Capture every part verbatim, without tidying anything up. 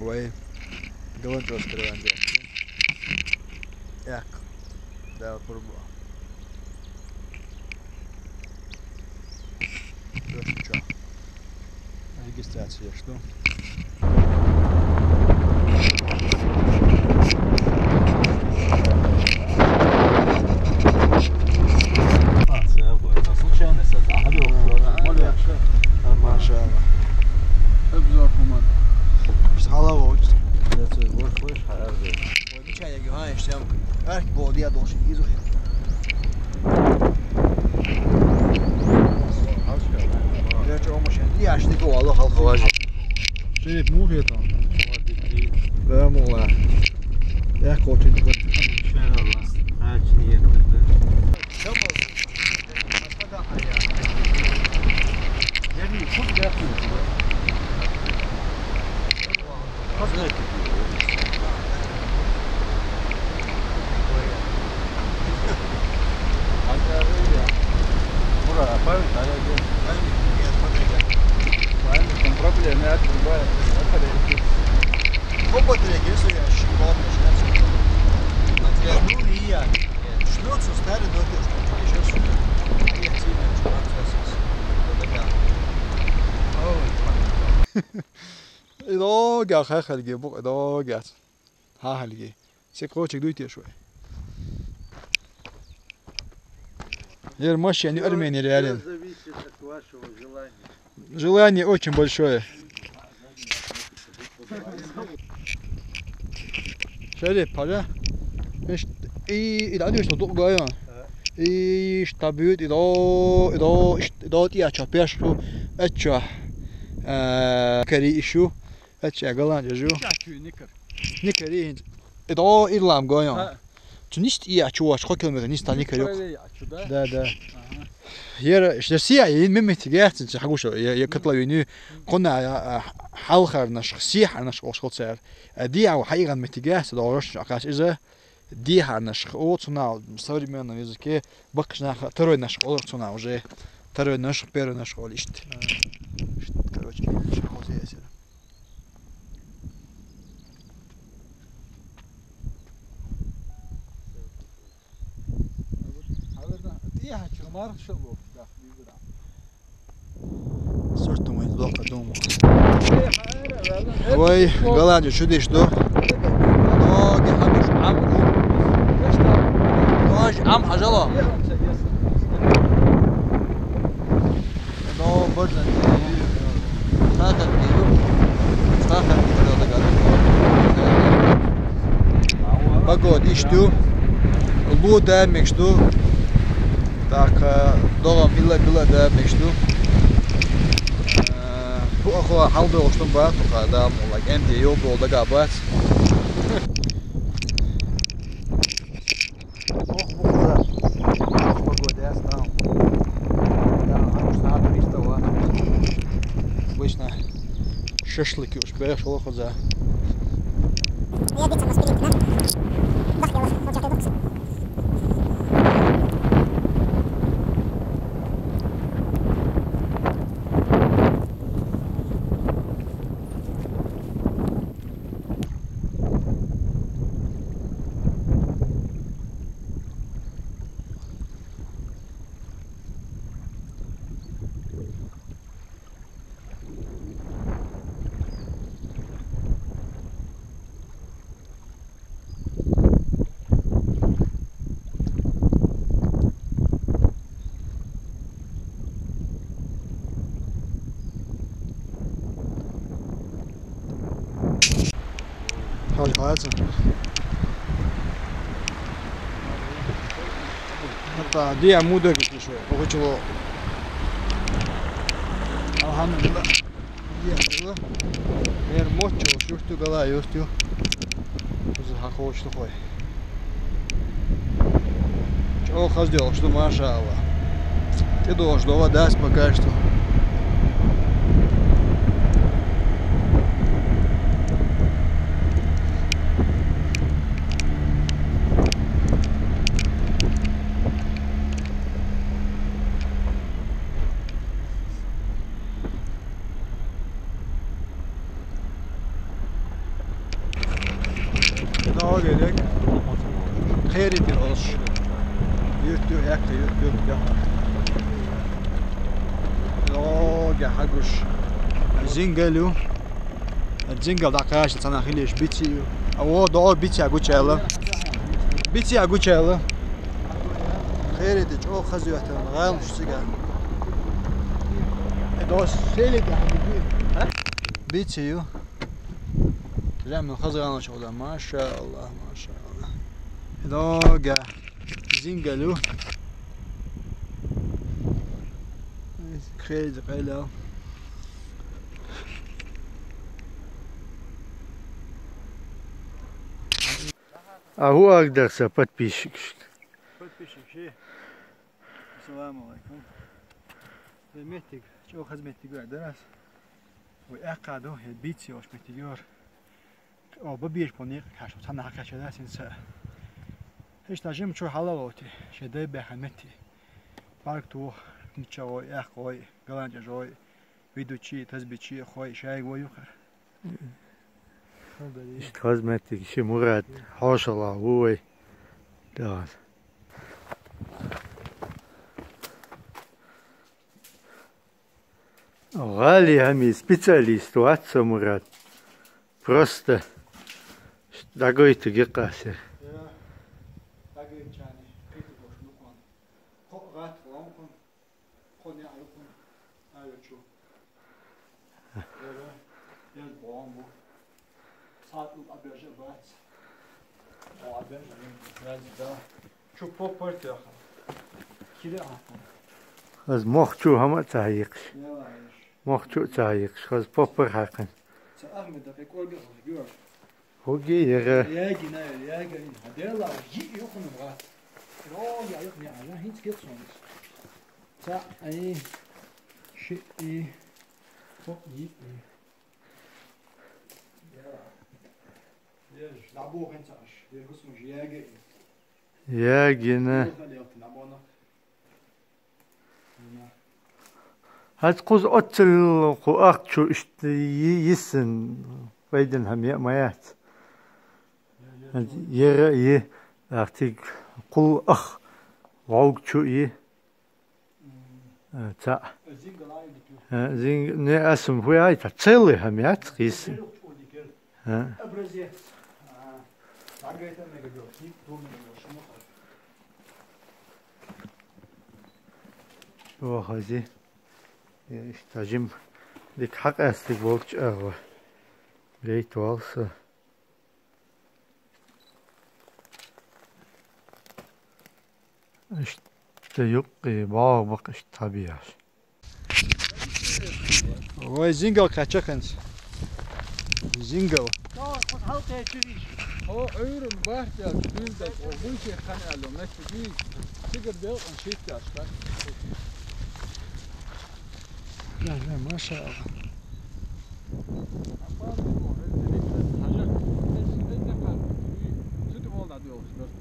Вай, ГаланчӀоскара ван деш. Як. Дала пурба. Просто чё? Регистрация, что? А, це або це случайно, це, а, алло, алло, алло. Машалла. Обзор, Умар. Что, голова учится? Я це, вот, слышь, а, я же. Ой, бича, я гёган, что я, ах, бо, я должен изучить. Я чё, машина? Я ж не говорю, алло, алло. Шериф, муж это? Да, мула. Я хочу. Шериф, а, чё, не это, да? Всё, пожалуйста. Господа, а я. Я не, что ты, я слушаю, да? Идоагь хьехаргья, бу, идоагь. Хьехаргья. Се кхочуьг дуй те шоай? Ер машен ю Армени реален. Всё зависит от вашего желания. Желание очень большое. Шаре, пара. Иш, и, и да деш то гайон. И штабют, и до, и до, и до тия ча пеш шу. Эча. Э, кари ишу. Эча галан жу. Чачу никар. Никар и. И до ирлам гайон. Цу нисте и ачу ваш, хо километр нисте никар юк. Правее ачу, да? Да, да. Ага. Ер, шдер сия, и мемет гяцин, чи хагуша, я, я котловину, кона, а, а, халхарнаш, сихарнаш, ош хоцер. А диа, хайган мет гяц, да, ош, акас иза, дихарнаш, о, цуна, в современном языке, бакшнах, второй наш, о, цуна уже, второй наш, первый наш, о, лишт. Ага. Короче, меньше хоцер. Сорту мой сдох, подумал. Вай, Голландия, чудиш, да? Ноги, хабиш, амру. Ноги, ам, хажало. Но, боже, сахар пью. Сахар пью, да, да. Погода, ишту. Лу да мечту. Так, э, догам билла, билла да мечту. Э, бу ахо халда оштун ба, тука да, мула, энди ёл болда габат. Ох, бу хоза. Ох, погода, я стал. Да, а уж на туриста ва. Обычно шашлыки уж бе, шо хоза. Я бить сама спирит, да? Бах, я вас, вот я бокс. Хьалхаца. Хатта диа мудо гитишо. Огучуло. Алхамдулилла. Диа мудо. Мер мочо шурту гала юсту. Куза хахошлухой. Чё, хаз делал, что, машалла. Ты должен, да, пока что. Кхерите олуш. Юрт ю, хӀаькхи юрт ю, яхар. Йога хьагуш. Зингал ю. Зингал дӀакхаччалц цхьана хилийш бици ю. А во, догӀу бици а гучаелла. Бици а гучаелла. Кхерите чӀогӀа хаза ю хӀаьта, гӀаланаш цига. Э, догӀу селите хьагуш. Бици ю. Прямо хаза гӀаланаш хьо да. МашаАллахӀ, машаАллахӀ. Дога. Зингал ю. Кхерите къайла. А хӀу агадар са подписчикашка? Подписчикаш. Ассаламу алейкум. Вай меттиг, чӀогӀа хаза меттиг вай дарас. Вай аьккха ду, я бици ош меттиг йора. О, бабеш по некъ каш, цхьана хьакхача да син са. Иштта жим чу хьалалоти, ше дай бяха метти. Парк тух, нича ой, эх ой, галанча жой, видучи, тазбичи, хой, шай ой юха. Иштта хаза меттиг ши Мурад, хьошала ву вай. Давай. ГӀали хӀами специалист вац со, Мурад. Просто дӀагойту гекъасер. Я, дӀагойтчани, кхету бош лукъан. Кхо гӀат ломкъан, кхо неӀ лукъан, айо чу. Яра, яз бомбу. Сату абяжа бац. О, абяжа, рази да. Чу поппар тяха. Кире ахпа. Аз мох чу хӀама ца хьаийкхаш. Яла, еш. Мох чу ца хьаийкхаш, хаз поппар хьаькхна. Ца Ахмед, да, кой гор. ХӀуги яра. Яги на, яги. Хадерла, йи юхну ва. Ро, я юхну, я хинц гет сонс. Ца, ай, ши, и, хо, йи, и. Ягина. ХӀаьта кхуза оццул кху ахчу иштта йи-, йиссина пайдана хӀама яа ма яц. ХӀаьта яра йи, ахтиг кхул ах вовг чу йи. Э, цхьаъ. Э, зинг-, не, асум хӀу яйта, целый хӀама яц кхийса. Э. О, хази. Э, иштта жим дика хьакъаьстиг болчу агӀо. Рейт валса. Иштта юккъе богӀу бакъ иштта хьабеш. Вай зингал кхаьчча хӀинца. Зингал. Хьо Ӏуьйран барт яц, дуьйна дас, о, гуй шех хана аьлла, метта дуьйна. Цигара делкъан шийтта яц, так? Да, да, машаАллахӀ. Цу тӀе гӀолла дӀадоьлхуш дара.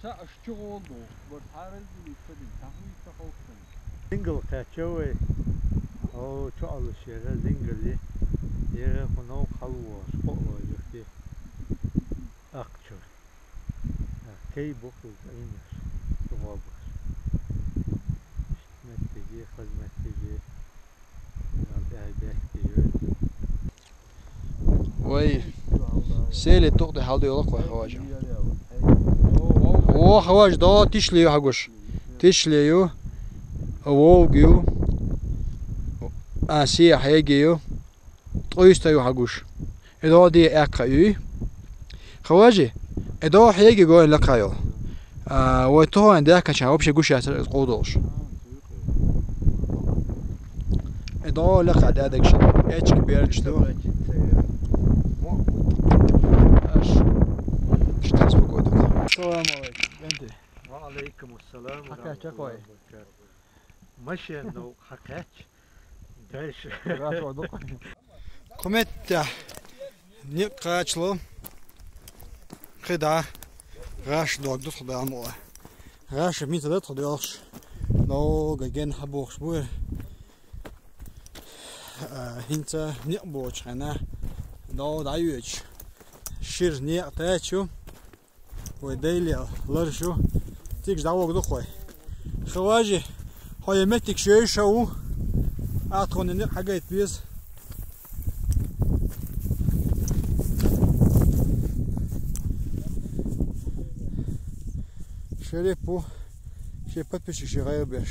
Ца аш чу гӀолла ду, гор цхьа рел ду, ца дин, ца хуй, ца ховш ца дин. Зингал кхаьчча вай. О, чу аллаш яра, зингал е. Яра хӀу новкъа хьалвош, кхоъ вай юхти. Ахчур. Кей бохуш, Ӏийнаш, догӀобаш. Меттиге, хаза меттиге. Вай, сели тухтӀе хьалдоьлху вай, хаважа. О, хаважа, да, тишле ю хьагуш. Тишле ю. Вовг ю. А, сия хьеги ю. Ткъуьйста ю хьагуш. Эдо де аьккха юй. Хаважи, эдо хьеги гой лакха йо. А, вай тохойн даьхкача вообще гуш яцар къу долуш. Эдо лакха дадагаш эчки берч ду. Аш. Сейчас погода. Салам алейкум. Энди. Ва алейкум ассалам. Хакача кой. Машен но хакач. Дальше. Кху метта некъ кхачало. КхидӀа гӀаш дог ду тхо даьлла. ГӀаш мица да тхо доьлхуш. Нога ген хьабохуш бу. А, хӀинца некъ боцучу хенахь, нога дӀайоьдуш. Шира некъ тачу. Вай дайле ларшу. Цигаш дӀавоагӀаргда-кх вай. Хьажал, хьо е меттиг шоай шу ву. Ӏа тхона некъ хьагайта беза. Шериф ву ший подписчикаш гӀайгӀа беш.